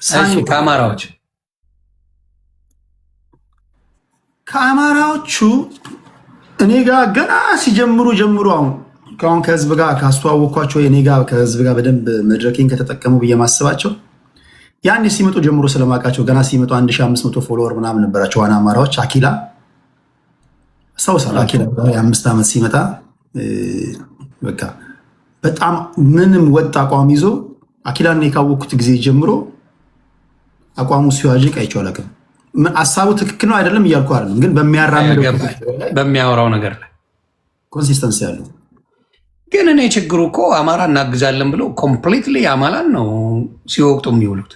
ከአማራዎች ከአማራዎቹ እኔ ጋር ገና ሲጀምሩ ጀምሩ አሁን ከአሁን ከህዝብ ጋር ካስተዋወቅኳቸው፣ እኔ ጋር ከህዝብ ጋር በደንብ መድረኬን ከተጠቀሙ ብዬ ማስባቸው፣ ያኔ ሲመጡ ጀምሮ ስለማውቃቸው ገና ሲመጡ 1500 follower ምናምን ነበራቸው። ዋና አማራዎች አኪላ አስታውሳለሁ። አኪላ የ5 ዓመት ሲመጣ በቃ በጣም ምንም ወጥ አቋም ይዞ፣ አኪላን ካወቅኩት ጊዜ ጀምሮ አቋሙ ሲዋዥቅ አይቼው አላውቅም። ሀሳቡ ትክክል ነው አይደለም እያልኩ አይደለም፣ ግን በሚያራምደው በሚያወራው ነገር ላይ consistency ያለው። ግን እኔ ችግሩ እኮ አማራ እናግዛለን ብለው completely አማራን ነው ሲወቅጡ የሚውሉት።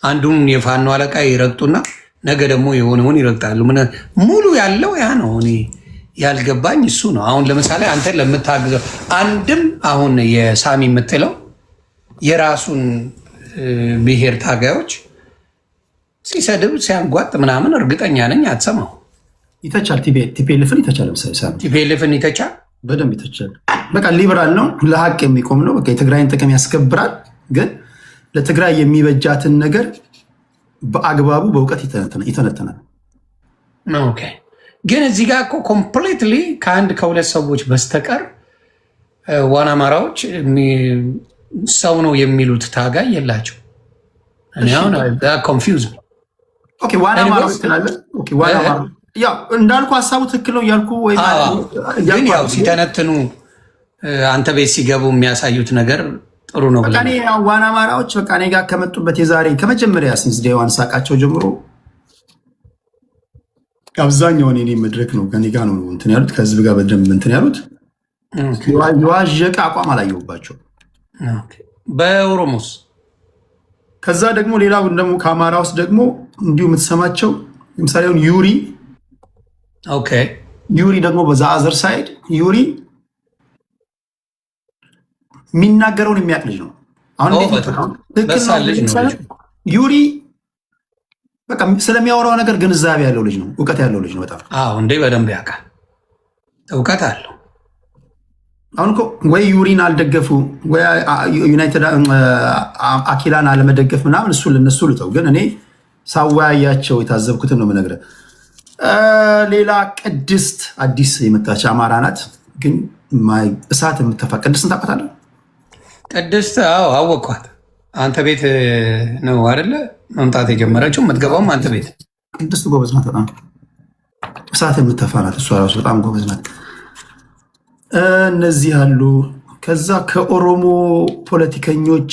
አንዱን የፋኖ አለቃ ይረግጡና ነገ ደግሞ የሆነውን ይረግጣሉ። ሙሉ ያለው ያ ነው። እኔ ያልገባኝ እሱ ነው። አሁን ለምሳሌ አንተ ለምታግዘው አንድም አሁን የሳሚ የምትለው የራሱን ብሔር ታጋዮች ሲሰድብ ሲያንጓጥ ምናምን እርግጠኛ ነኝ አትሰማው። ይተቻል። TPLF ን ይተቻል። ለምሳሌ ሳሚ TPLF ን ይተቻል። በደንብ ይተቻል። በቃ ሊበራል ነው፣ ለሀቅ የሚቆም ነው። በቃ የትግራይን ጥቅም ያስከብራል። ግን ለትግራይ የሚበጃትን ነገር በአግባቡ በእውቀት ይተነትናል። Okay፣ ግን እዚህ ጋር እኮ completely ከአንድ ከሁለት ሰዎች በስተቀር ዋና አማራዎች ሰው ነው የሚሉት ታጋይ የላቸው። አሁን confuse ዋና አማራዎች ትላለህ። ዋና ያው እንዳልኩ ሀሳቡ ትክክል ነው እያልኩ ወይ ግን ያው ሲተነትኑ አንተ ቤት ሲገቡ የሚያሳዩት ነገር ጥሩ ነው። በቃ ዋና አማራዎች በቃ እኔ ጋር ከመጡበት የዛሬ ከመጀመሪያ since day one ሳቃቸው ጀምሮ አብዛኛውን የኔ መድረክ ነው ከኔ ጋር ነው እንትን ያሉት፣ ከህዝብ ጋር በደንብ እንትን ያሉት፣ የዋዠቀ አቋም አላየሁባቸው። በኦሮሞስ? ከዛ ደግሞ ሌላው ደግሞ ከአማራ ውስጥ ደግሞ እንዲሁ የምትሰማቸው ለምሳሌ ዩሪ። ዩሪ ደግሞ በዛ other side ዩሪ የሚናገረውን የሚያውቅ ልጅ ነው። አሁን ዩሪ በቃ ስለሚያወራው ነገር ግንዛቤ ያለው ልጅ ነው። እውቀት ያለው ልጅ ነው በጣም። አዎ እንዴ፣ በደንብ ያውቃል፣ እውቀት አለው። አሁን እኮ ወይ ዩሪን አልደገፉ ወይ ዩናይትድ አኪላን አለመደገፍ ምናምን እሱ ለነሱ ልተው፣ ግን እኔ ሳወያያቸው የታዘብኩትን ነው የምነግርህ። ሌላ ቅድስት አዲስ የመጣች አማራ ናት፣ ግን እሳት የምተፋ ቅድስትን ታውቃታለህ? ቅድስት? አዎ አወቅኳት። አንተ ቤት ነው አይደለ መምጣት የጀመረችው? የምትገባውም አንተ ቤት። ቅድስት ጎበዝ ናት፣ በጣም እሳት የምተፋ ናት። እሷ ራሱ በጣም ጎበዝ ናት። እነዚህ አሉ። ከዛ ከኦሮሞ ፖለቲከኞች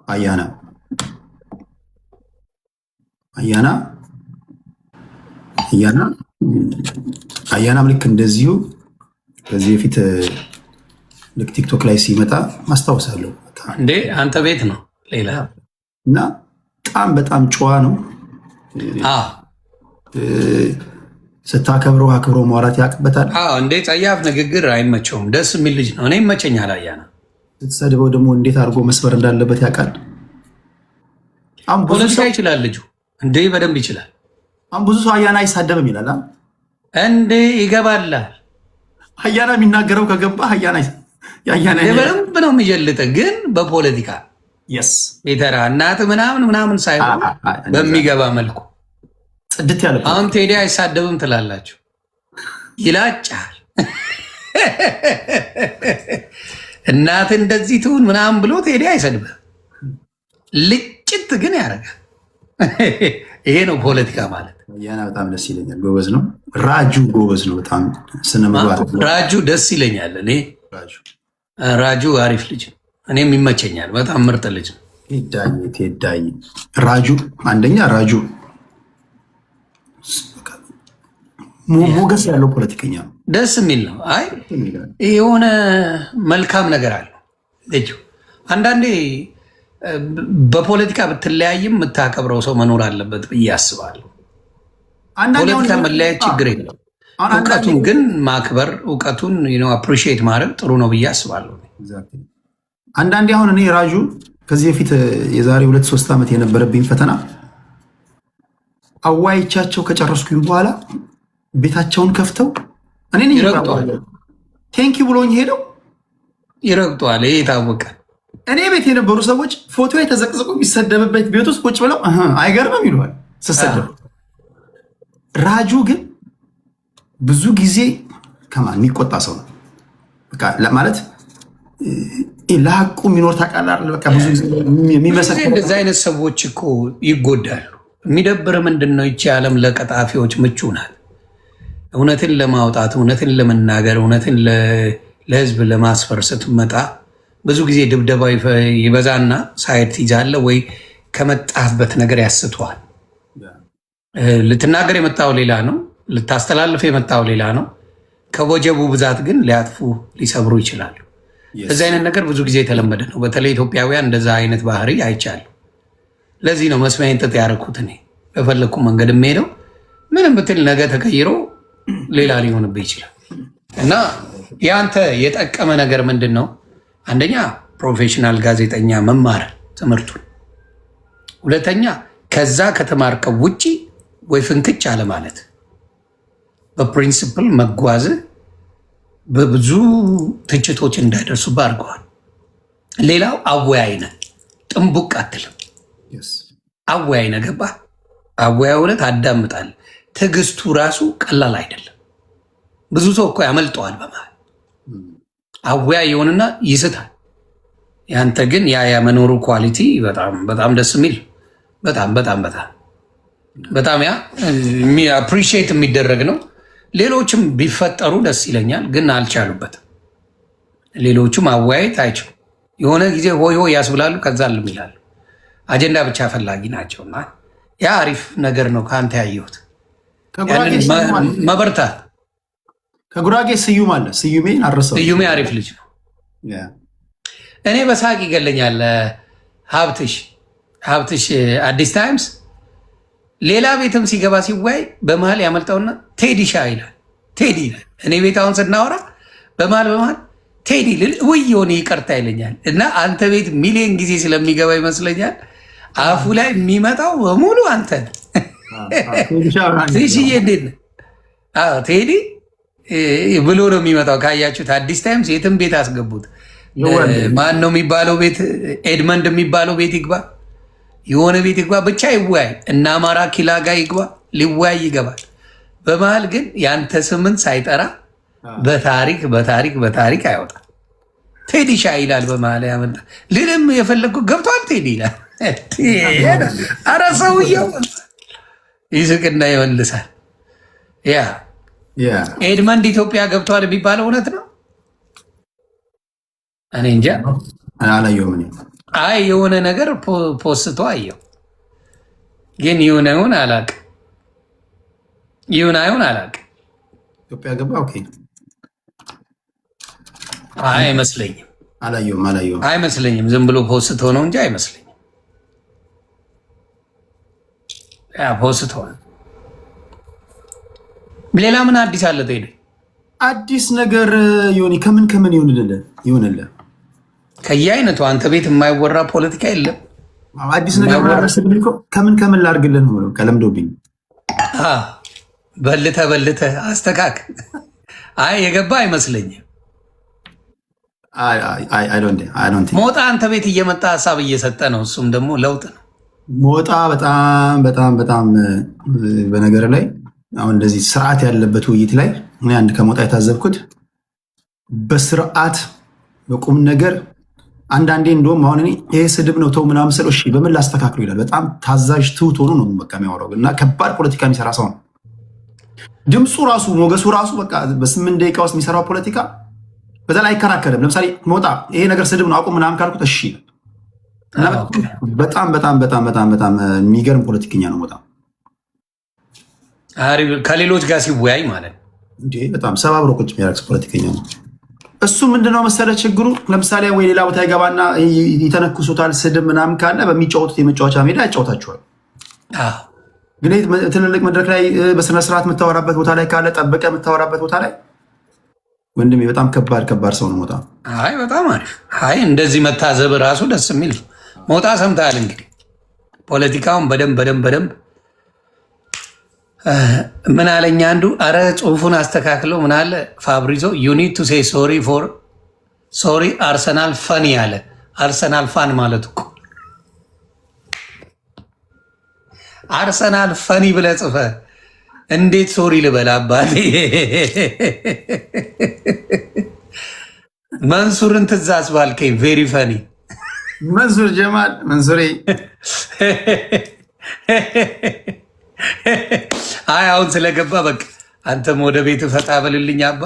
አያና አያና አያና አያናም ልክ እንደዚሁ ከዚህ በፊት ልክ ቲክቶክ ላይ ሲመጣ ማስታወሳለሁ። እንዴ፣ አንተ ቤት ነው ሌላ። እና በጣም በጣም ጨዋ ነው። ስታከብረው አክብሮ ማውራት ያውቅበታል። እንዴ፣ ጸያፍ ንግግር አይመቸውም። ደስ የሚል ልጅ ነው። እኔ ይመቸኛል አያና። ስትሰድበው ደግሞ እንዴት አድርጎ መስበር እንዳለበት ያውቃል። ፖለቲካ ይችላል ልጁ፣ እንዴ በደንብ ይችላል። አሁን ብዙ ሰው አያና አይሳደብም ይላል። እንዴ ይገባላል። አያና የሚናገረው ከገባ አያና በደንብ ነው የሚጀልጥ፣ ግን በፖለቲካ የተራ እናት ምናምን ምናምን ሳይሆን በሚገባ መልኩ። ጽድት ያለ። አሁን ቴዲ አይሳደብም ትላላችሁ፣ ይላጫል። እናት እንደዚህ ትሁን ምናምን ብሎ ቴዲ አይሰድብም። ልጭት ግን ያደርጋል። ይሄ ነው ፖለቲካ ማለት። አያና በጣም ደስ ይለኛል። ጎበዝ ነው። ራጁ ጎበዝ ነው በጣም፣ ስነ ምግባር። ራጁ ደስ ይለኛል። እኔ ራጁ አሪፍ ልጅ፣ እኔም ይመቸኛል። በጣም ምርጥ ልጅ ነው። ቴዳዬ ቴዳዬ ራጁ አንደኛ፣ ራጁ ሞገስ ያለው ፖለቲከኛ ነው። ደስ የሚል ነው። አይ የሆነ መልካም ነገር አለው ልጁ። አንዳንዴ በፖለቲካ ብትለያይም የምታከብረው ሰው መኖር አለበት ብዬ አስባለሁ። ፖለቲካ መለያየት ችግር የለም። እውቀቱን ግን ማክበር፣ እውቀቱን appreciate ማድረግ ጥሩ ነው ብዬ አስባለሁ። አንዳንዴ አሁን እኔ ራጁ ከዚህ በፊት የዛሬ 2-3 ዓመት የነበረብኝ ፈተና አዋይቻቸው ከጨረስኩኝ በኋላ ቤታቸውን ከፍተው እኔ ነኝ thank you ብሎኝ ሄደው ይረግጠዋል። ይሄ የታወቀ እኔ ቤት የነበሩ ሰዎች ፎቶ የተዘቅዝቆ የሚሰደብበት ቤት ውስጥ ቁጭ ብለው አይገርምም ይለዋል ስሰደብ። ራጁ ግን ብዙ ጊዜ ከማን የሚቆጣ ሰው ነው ማለት ለሀቁ የሚኖር ታውቃለህ። በቃ ብዙ ጊዜ የሚመሰክር እንደዚህ አይነት ሰዎች እኮ ይጎዳሉ። የሚደብር ምንድን ነው? ይቺ ዓለም ለቀጣፊዎች ምቹ ናት። እውነትን ለማውጣት፣ እውነትን ለመናገር፣ እውነትን ለህዝብ ለማስፈር ስትመጣ ብዙ ጊዜ ድብደባ ይበዛና side ትይዛለህ ወይ ከመጣህበት ነገር ያስተዋል። ልትናገር የመጣው ሌላ ነው፣ ልታስተላልፍ የመጣው ሌላ ነው። ከወጀቡ ብዛት ግን ሊያጥፉ ሊሰብሩ ይችላሉ። እዚህ አይነት ነገር ብዙ ጊዜ የተለመደ ነው። በተለይ ኢትዮጵያውያን እንደዛ አይነት ባህሪ አይቻለሁ። ለዚህ ነው መስሚያዬን ጥጥ ያደረኩት። እኔ በፈለግኩ መንገድ የምሄደው ምንም ብትል ነገ ተቀይሮ ሌላ ሊሆንብህ ይችላል። እና የአንተ የጠቀመ ነገር ምንድን ነው? አንደኛ professional ጋዜጠኛ መማር ትምህርቱን፣ ሁለተኛ ከዛ ከተማርከው ውጪ ወይ ፍንክች አለ ማለት በ principle መጓዝ በብዙ ትችቶች እንዳይደርሱብህ አድርገዋል። ሌላው አወያይ ነህ፣ ጥንቡቅ አትልም። አወያይ ነህ፣ ገባህ? አወያይ እውነት አዳምጣለህ። ትዕግስቱ ራሱ ቀላል አይደለም። ብዙ ሰው እኮ ያመልጠዋል በመሃል አወያይ የሆንና ይስታል። ያንተ ግን ያ የመኖሩ quality በጣም በጣም ደስ የሚል፣ በጣም በጣም በጣም በጣም ያ appreciate የሚደረግ ነው። ሌሎችም ቢፈጠሩ ደስ ይለኛል፣ ግን አልቻሉበትም። ሌሎቹም አወያየት አይችሉም። የሆነ ጊዜ ሆይ ሆይ ያስብላሉ፣ ከዛ ልም ይላሉ። አጀንዳ ብቻ ፈላጊ ናቸውና ያ አሪፍ ነገር ነው ከአንተ ያየሁት። መበርታት። ከጉራጌ ስዩም አለ። ስዩሜን አረሰው። ስዩሜ አሪፍ ልጅ ነው። እኔ በሳቅ ይገለኛል። ሀብትሽ ሀብትሽ አዲስ ታይምስ ሌላ ቤትም ሲገባ ሲወያይ በመሀል ያመልጠውና ቴዲሻ ይላል። ቴዲ ይላል። እኔ ቤት አሁን ስናወራ በመሀል በመሀል ቴዲ ልል ውይ የሆነ ይቅርታ ይለኛል። እና አንተ ቤት ሚሊዮን ጊዜ ስለሚገባ ይመስለኛል አፉ ላይ የሚመጣው በሙሉ አንተ። ቴዲዬ እንዴት ነህ? ቴዲ ብሎ ነው የሚመጣው። ካያችሁት አዲስ ታይምስ የትም ቤት አስገቡት። ማን ነው የሚባለው ቤት፣ ኤድመንድ የሚባለው ቤት ይግባ፣ የሆነ ቤት ይግባ፣ ብቻ ይወያይ እና አማራ ኪላ ጋር ይግባ፣ ሊወያይ ይገባል። በመሀል ግን ያንተ ስምን ሳይጠራ በታሪክ በታሪክ በታሪክ አይወጣም። ቴዲሻ ይላል በመሀል ያመጣ ልልም የፈለግኩት ገብቷል ቴዲ ይላል። ኧረ ሰውየው ይስቅና ይመልሳል። Yeah፣ ኤድመንድ ኢትዮጵያ ገብቷል የሚባለው እውነት ነው? እኔ እንጃ። አላየሁም። አይ የሆነ ነገር ፖስቶ አየሁ፣ ግን ይሁን አይሁን አላውቅም። ይሁን አይሁን አላውቅም። ኢትዮጵያ ገባ። Okay። አይ አይመስለኝም። አላየሁም አላየሁም። አይመስለኝም። ዝም ብሎ ፖስቶ ነው እንጂ አይመስለኝም። Yeah ፖስቶ ነው። ሌላ ምን አዲስ አለ? ቴዲ? አዲስ ነገር ዮኒ ከምን ከምን ይሁንልህ ይሁንልህ? ከየአይነቱ አንተ ቤት የማይወራ ፖለቲካ የለም። አዲስ ነገር ከምን ከምን ላድርግልህ ነው ከለምዶብኝ። በልተ በልተ አስተካክል። አይ የገባ አይመስለኝም። ሞጣ አንተ ቤት እየመጣ ሀሳብ እየሰጠ ነው። እሱም ደግሞ ለውጥ ነው። ሞጣ በጣም በጣም በጣም በነገር ላይ አሁን እንደዚህ ስርዓት ያለበት ውይይት ላይ እኔ አንድ ከሞጣ የታዘብኩት በስርዓት በቁም ነገር፣ አንዳንዴ እንደውም አሁን እኔ ይሄ ስድብ ነው ተው ምናምን ስለው እሺ በምን ላስተካክሉ ይላል። በጣም ታዛዥ ትሁት ሆኖ ነው በቃ የሚያወራው እና ከባድ ፖለቲካ የሚሰራ ሰው ነው። ድምፁ ራሱ ሞገሱ ራሱ በቃ በ8 ደቂቃ ውስጥ የሚሰራው ፖለቲካ በዛ ላይ አይከራከርም። ለምሳሌ ሞጣ ይሄ ነገር ስድብ ነው አቁም ምናምን ካልኩት እሺ። በጣም በጣም በጣም በጣም በጣም የሚገርም ፖለቲከኛ ነው ሞጣ። ከሌሎች ጋር ሲወያይ ማለት ነው። እንዴ በጣም ሰባብሮ ቁጭ የሚያደርግ ፖለቲከኛ ነው። እሱ ምንድነው መሰለ ችግሩ፣ ለምሳሌ ወይ ሌላ ቦታ ይገባና ይተነክሱታል፣ ስድብ ምናምን ካለ በሚጫወቱት የመጫወቻ ሜዳ ያጫወታቸዋል። ግን ትልልቅ መድረክ ላይ በስነስርዓት የምታወራበት ቦታ ላይ ካለ፣ ጠብቀህ የምታወራበት ቦታ ላይ ወንድሜ በጣም ከባድ ከባድ ሰው ነው ሞጣ። አይ በጣም አሪፍ። አይ እንደዚህ መታዘብ ራሱ ደስ የሚል ነው። ሞጣ ሰምተሃል እንግዲህ ፖለቲካውን በደንብ በደንብ በደንብ። ምን አለኝ አንዱ፣ አረ ጽሁፉን አስተካክለው ምን አለ ፋብሪዞ "You need to say sorry for sorry Arsenal funny" አለ። አርሰናል fan ማለት እኮ አርሰናል funny ብለህ ጽፈህ እንዴት sorry ልበል አባቴ? መንሱርን ትዝ አስባልከኝ። Very funny። መንሱር ጀማል መንሱሬ። አይ አሁን ስለገባ በቃ አንተም ወደ ቤት ፈጣ በልልኝ አባ፣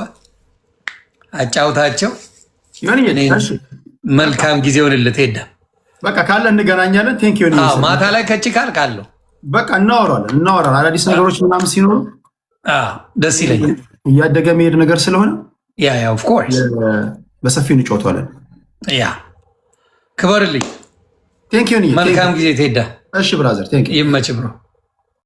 አጫውታቸው። መልካም ጊዜ ሆንልህ። ቴዳ በቃ ካለ እንገናኛለን። Thank you። ማታ ላይ ከቺ ካልክ አለው። በቃ እናወራለን እናወራለን። አዳዲስ ነገሮች ምናምን ሲኖሩ ደስ ይለኛል። እያደገ መሄድ ነገር ስለሆነ Yeah, of course። በሰፊው እንጫወተዋለን። Yeah፣ ክበርልኝ። Thank you። መልካም ጊዜ ቴዳ። እሺ brother፣ thank you። ይመች bro።